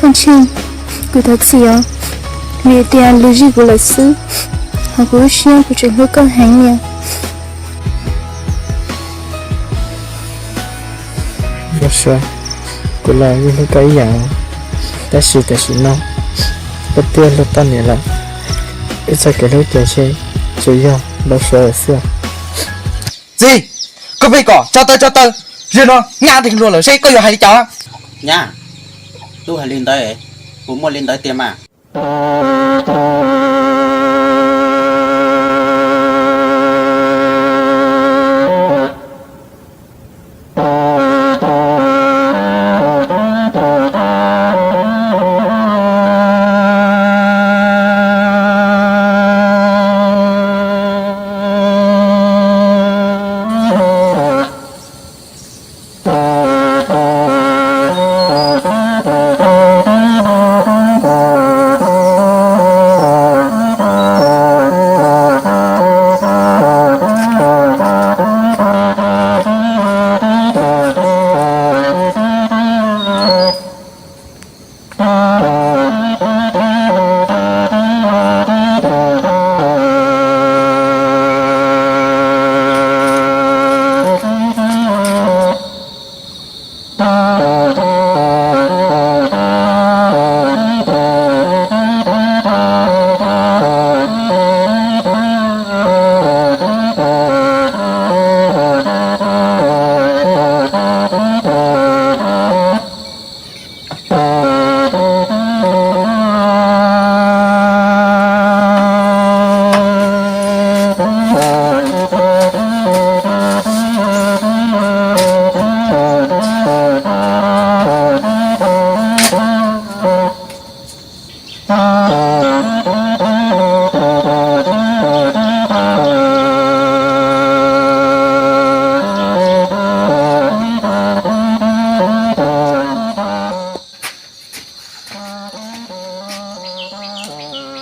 Ntshe kuv thov txim os, vim tias luag zij kuv lawm xwb, hos kuv lub siab kuv tseem hlub koj heev li. Npau suav, kuv los yeej hlub koj ib yam, tab sis tam sim no koj twb ua luag poj niam lawm, wb txoj kev hlub ces ntshe tsuas yog npau suav lawm xwb. Txiv, koj pheej kom tso taw tso taw, zaum no nyab nrog luag lawm seb koj yuav hais li cas. Nyab, tub hais li ntawd, puas muaj li ntawd tiag mas?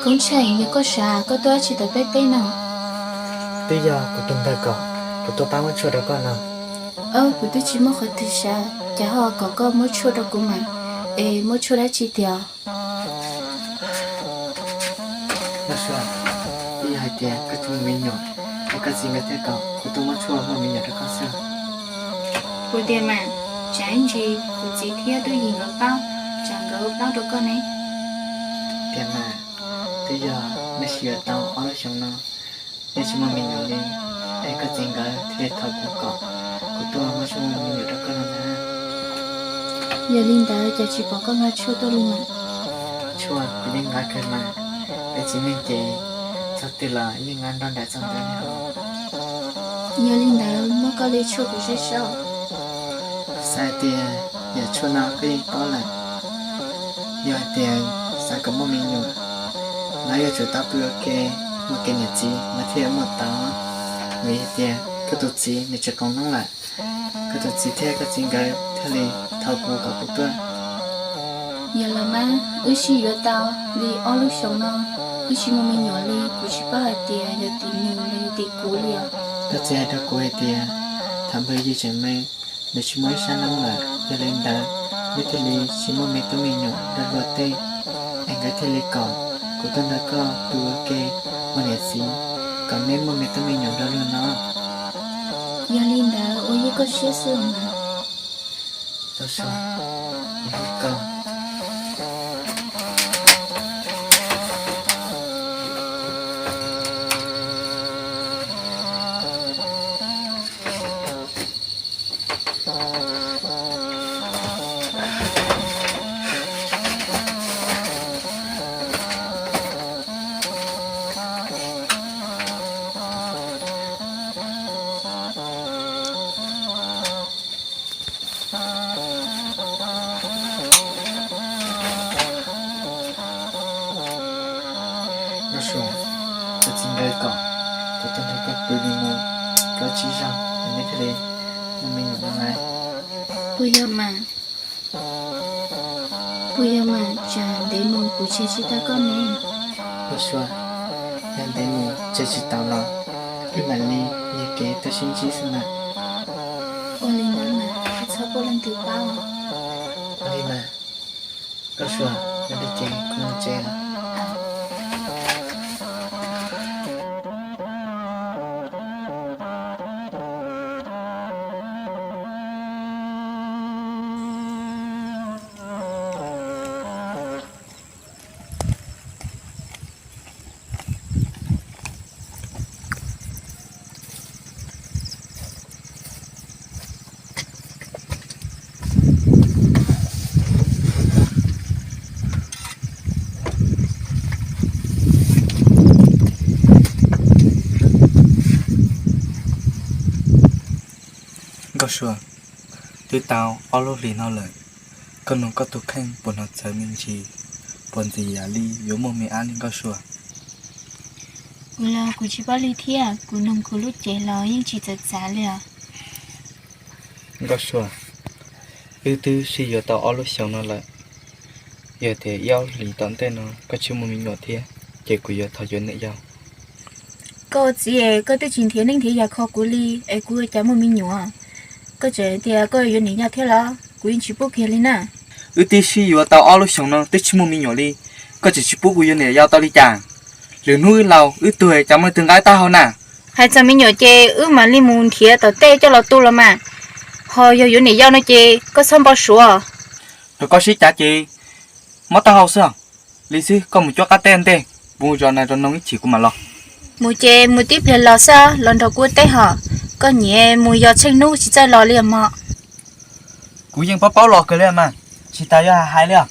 Koob Tsheej, yog koj sav koj tuaj dab tsi tom peb teb no? Twb yog kuv tus npawg kom kuv tuaj pab muab tshuaj rau koj no. Kuv twb tsis muaj qhov twg sav, cas ho kom koj muab tshuaj rau kuv mas, es muab tshuaj dab tsi tiag? Npau suav, twb yog hais tias koj tsis muaj me nyuam, es koj txiv nkawd thiaj kom kuv tuaj muab tshuaj muaj me nyuam rau koj xwb. Puas tiag mas? Tsam ib ntsis kuv txiv thiab tub yim nkawd paub, tsam nkawd ua plaub rau koj ne. Tiag mas, twb yog nej sib yuav tau ob lub xyoo no, nej tsis muaj me nyuam li, es koj txiv nkawd thiaj li thov kuv kom kuv tuaj muab tshuaj muaj me nyuam rau koj no ntag. Yog li ntawd cas tsis pom koj nqa tshuaj tuaj li mas? Tshuaj kuv yeej nqa kawg mas, peb txiv neej ces txog twg los yeej nqa nrog nraim txog ntawd li os. Yog li ntawd muab koj li tshuaj kuv saib saib. Xav hais tias yam tshuaj no koj yeej paub lawm, yog hais tias xav kom muaj me nyuam, lawv yuav tsum tau pw ua ke, muaj kev niam txiv mas thiaj muaj tau. Vim hais tias koj tus txiv nws tsis qoom noob lawm, koj tus txiv thiab koj txiv nkawd thiaj li thov kuv kom kuv tuaj. Yog los mas, wb sib yuav tau li ob lub xyoos no, wb tsis muaj me nyuam li, kuv tsis paub hais tias yog tim nws los yog tim kuv li os. Koj txiv hais rau kuv hais tias thaum npawg Yis tseem me, nws tsis muaj ib sab noob lawm, yog li ntawd nws thiaj li tsis muaj me tub me nyuam nrog luag tej, es nkawd thiaj li kom kuv tuaj nrog koj pw ua ke ua niam txiv, kom neb muaj me tub me nyuam nrog luag no. Yog li ntawd ua yog koj siab xwb mas. Tau so, hlub koj. Npau suav, koj txiv nkawd kom kuv tuaj nrog koj pw li no plaub tsib zaug es neb thiaj li muaj me nyuam no lauj. Puas yog mas? Puas yog mas, tsam ntev mus kuv tseg tsis tau koj ne. Npau suav, yog ntev mus tseg tsis tau los wb mam li nyiag kev tuaj sib ntsib xwb mas. Ua li ntawd mas, txhob pub leej twg paub. Ua li mas, koj Sua, yog li ces kuv mus tsev. Nkauj Sua, twb tau ob lub hlis no lawm, koj nug koj tus kheej puas hnov txawv me ntsis, puas ntxim yam li yuav muaj me ab li Nkauj Sua? Kuv los kuv tsis paub li thiab, kuv nug kuv lub cev los yeej tsis txawv txav li os. Nkauj Sua, wb twb sib yuav tau ob lub xyoos no lawm, yog tias ib ob hlis tom ntej no koj tsis muaj me nyuam thiab, ces kuv yuav thov yuav niam yau. Koj ua txiv es koj twb tsis nrhiav neej nrhiav yaig kho kuv li, es kuv ua cas muaj me nyuam? Koj tseem tias koj yuav niam yau thiab los? Kuv yeej tsis pub kiag li na. Wb twb sib yuav tau ob lub xyoos no twb tsis muaj me nyuam li, koj tseem tsis pub kuv yuav niam yau tau li cas? Lwm hnub wb laus wb tuag cas muaj leej twg nqa wb taub hau na? Hais txog me nyuam ces wb mam li mus nrhiav tom tej coj los tu los mas, ho yog yuav niam yau no ces koj txhob npau suav. Rau koj sib cav ces mob taub hau xwb. Li xwb koj mus cuab qab teb ntej, kuv mus zov nas zov noog ib chim kuv mam los. Mus ces mus tib pliag los xwb, los nrog kuv ua teb hos. Koj nyiam mus yos tsheej hnub tsis txawj los li mog. Kuv yeej paub paub los kawg li mas, tsis tas yuav hais li os.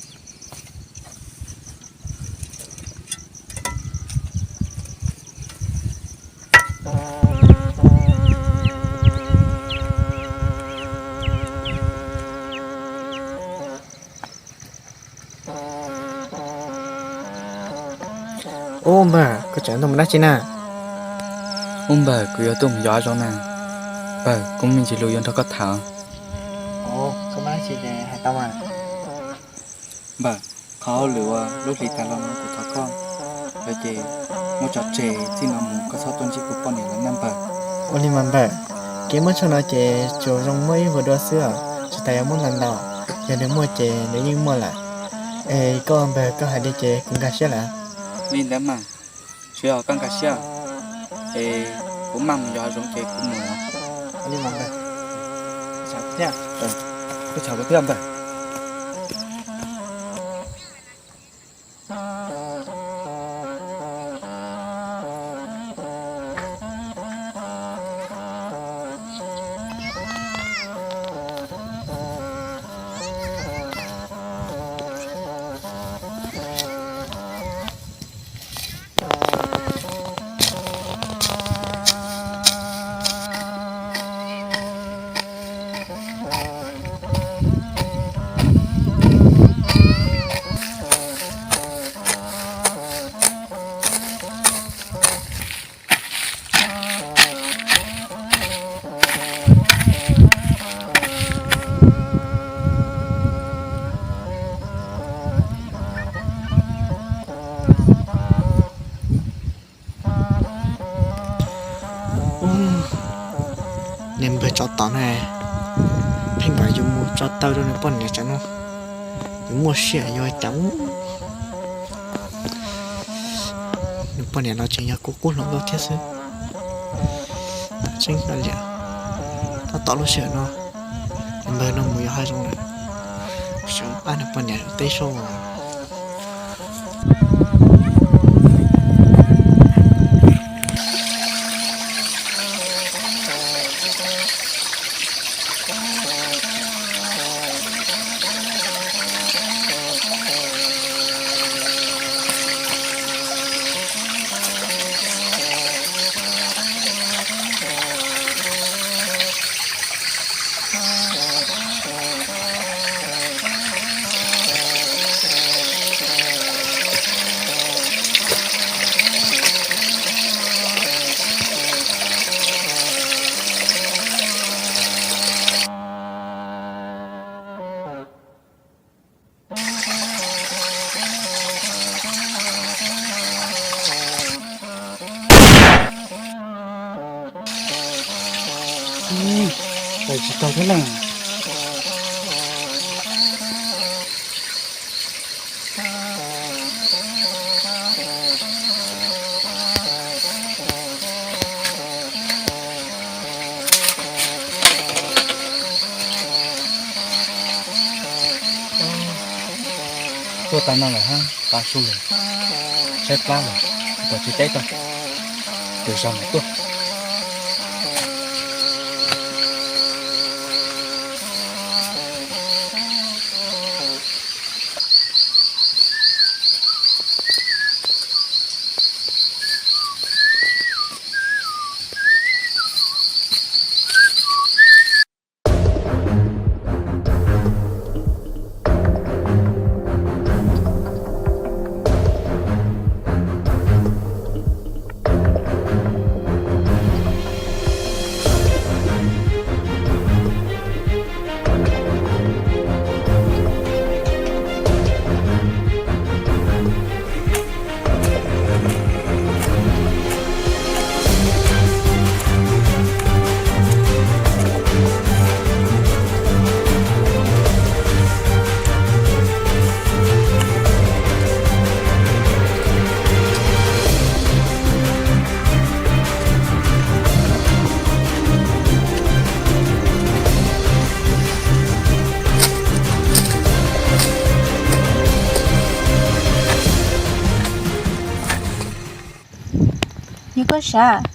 Ub npawg, koj tseem tuaj mus dab tsi na? Ub npawg, kuv yuav tuaj mus yos hav zoov na. Npawg, kuv muaj me ntsis lus yuav nrog koj tham. Npawg, qhov hauj lwm uas lub hlis tas los no kuv thov koj lawm ces muab tso tseg, txij no mus koj txhob tuaj ntsib kuv poj niam lawm nawb npawg. Ua li mas npawg, kev muaj tshaj no ces tsuas zoo muaj ib vuag dua xwb os, tsis tas yuav muaj ntau ntau. Yog nws muaj ces nws yeej muaj lawm. Es koj npawg koj hais li ces kuv nkag siab lawm. Li ntawd mas, tsuav yog koj nkag siab es kuv maj mus yos hav zoov ces kuv mus. Ua li mas npawg, kuv tsham kuv thiab npawg. Niag npawg tsov tom na, pheej kom yus mus tso taw rau nws poj niam tsam no, yus muaj siab yus cas mus. Nws poj niam los tseem yog kuv qub hluas nkauj thiab xwb. Tseeb kawg li, tab tom lub sij hawm no nws npawg no mus yos hav zoov lawm, sawv pab nws poj niam teb soj. Tawm tsis tau thiab na. Tuaj tag no lawm hab, tav su lawm, tshaib plab lawm, tos tsis teb tau, tos zog mam tuaj. Yog koj sav,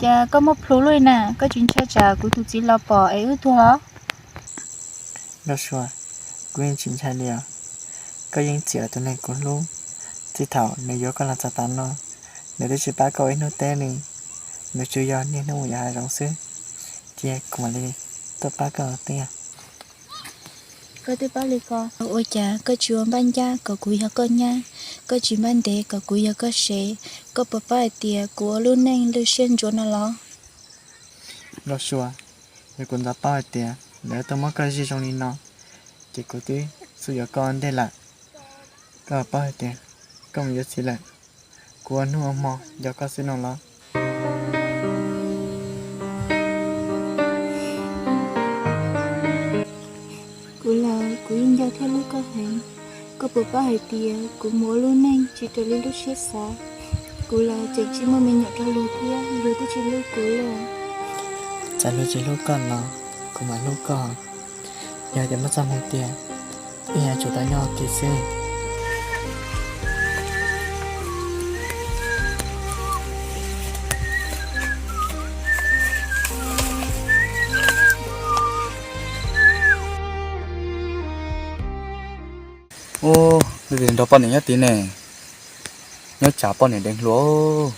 cas koj muaj plhu luaj li na, koj tsis ntshai tsam kuv tus txiv los pom es wb tuag los? Nkauj Sua, kuv yeej tsis ntshai li os. Koj yeej txim tus neeg kuv hlub. Txij thaum nws yuav koj los txog tav no, nws twb tsis pab koj ua ib hnub teb li. Nws tsuas yog niaj hnub mus yos hav zoov xwb, cia kuv mam li tuaj pab koj tiag. Koj twb pab li ko, ua cas koj tsis ua npaj ncaj kom kuv yog koj nyab, koj tsis npaj ntev kom kuv yog koj sev? Koj puas paub hais tias kuv ua lub neej lwj siab ntsuav no los? Nkauj Sua, yog kuv ntxov paub hais tias lawv tuaj muab koj zij zoo li no, ces kuv twb xub yuav koj ntej lawm. Koj paub hais tias koj mus yuav txiv lawm, kuv ua hnub ua hmo nco koj xwb no los? Kuv los kuv yeej nco thiab hlub koj heev. Koj puas paub hais tias kuv mus ua lub neej tsis raws li lub siab xav? Kuv los tseem tsis muaj me nyuam rau luag thiab luag twb tsis hlub kuv li. Txawm luag tsis hlub koj los kuv mam hlub koj. Yog tias muaj txoj hmoo tiag, wb yuav tsum tau nyob ua ke xwb. Ub, nrog poj niam nyob tid ne, nyob tsam poj niam deev hluas.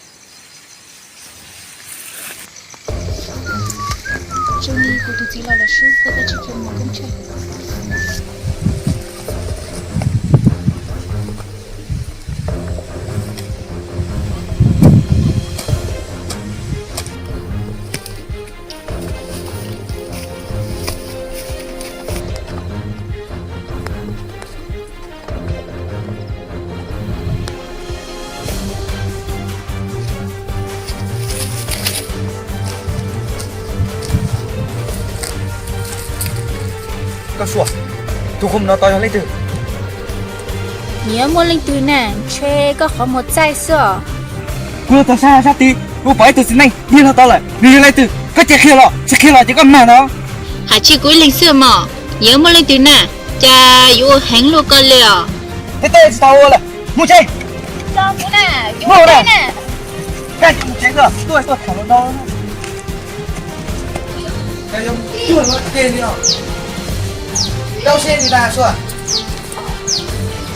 Koj Sua, tus qhov muag no tau yog leej twg? Nws yuav muaj leej twg na, ntshe koj qhov muag txaij xwb os. Kuv los txog sab sab tid, kuv pom ib tug txiv neej dig hlo tau lawm, nws yog leej twg? Koj cia qhia los, tsis qhia los ces koj mag no. Hais tsis kuv ib leeg xwb mog, nws yuav muaj leej twg na, cas yuav ua heev luaj koj li os. Tej tsis tau ua lawm, mus tsev. Mus na, tuaj tuaj tham no.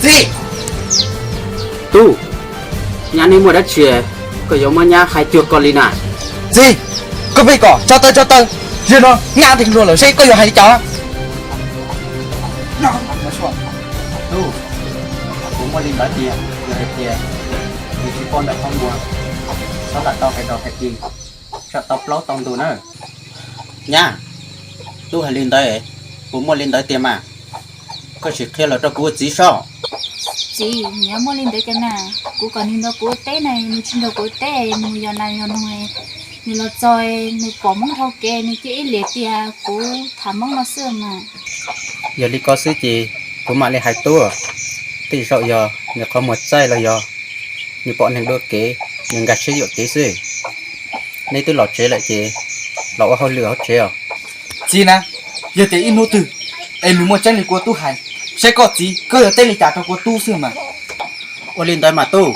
Txiv, tub, nyab neb muaj dab tsi, koj yuav muab nyab hais cuag ko li na? Txiv, koj pheej kom tso taw tso taw, zaum no nyab deev hluas lawm seb koj yuav hais li cas. Tub, kuv muaj li ntawd tiag, yog hais tias nws tsis paub ntawm qhov muag, txhob lam tau hais rau hais tis, tsam tau plaub tau ntug na. Nyab, tub hais li ntawd, kuv muaj li ntawd tiag mas, koj sim qhia los rau kuv ua txiv soj. Txiv, nws yuav muaj li ntawd cas na, kuv kom nws nrog kuv ua teb na, nws tsis nrog kuv ua teb, nws yog nas yog noog, nws los txog nws pom Hmoob dhau kev nws cia ib liam tias kuv tham Hmoob no xwb mas. Yog li ko xwb ces kuv mam li hais tub, tej zaum yog nws qhov muag txaij los yog nws pom neeg dua kev, nws nkag siab yuam kev xwb. Neb twb los tsev lawm ces los ua hauj lwm hauv tsev os. Txiv na, yog tias ib hnub twg es nws muaj tseeb li kuv tub hais, Saib koj txiv, koj yog teb li cas rau kuv tub xwb mas. Ua li ntawd mas tub,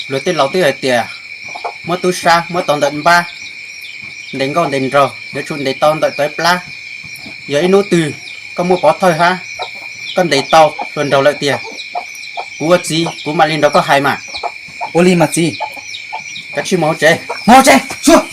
luag tej laus twb hais tias muab tub sab muab tau ntawm npab, ntes nkauj ntes nraug yuav tsum ntes tau ntawm tawv plab. Yog ib hnub twg koj muaj pov thawj hab, koj ntes tau hluas nraug lawm tiag, kuv ua txiv kuv mam li nrog koj hais mas. Ua li mas txiv. Kav tsij mus hauv tsev, mus hauv tsev, xyuas.